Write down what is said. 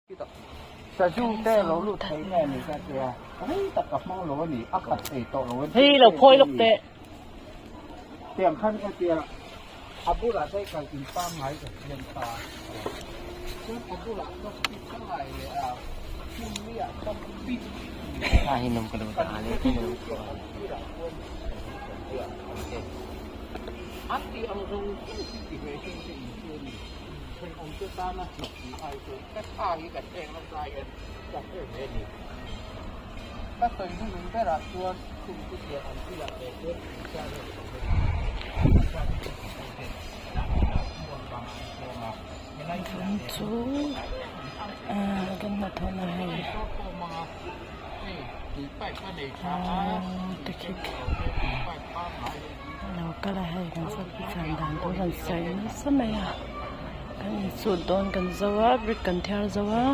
Hei lo phawi lawk teh. Ka thla hi ka thleng nasa hian ka hre ve a ni. Ka sawi hnuhnung berah chuan chung chu tiang ang thilah ve chuan Isua hian ka hre a ni. Isua hi chu ka hre ve Chu ah kan hnathawhna hei ah tikhi a lo kal a hei kan thiam dan tur kan sawi nasa mai a kan insut dawn kan zo a brick kan thiar zo a.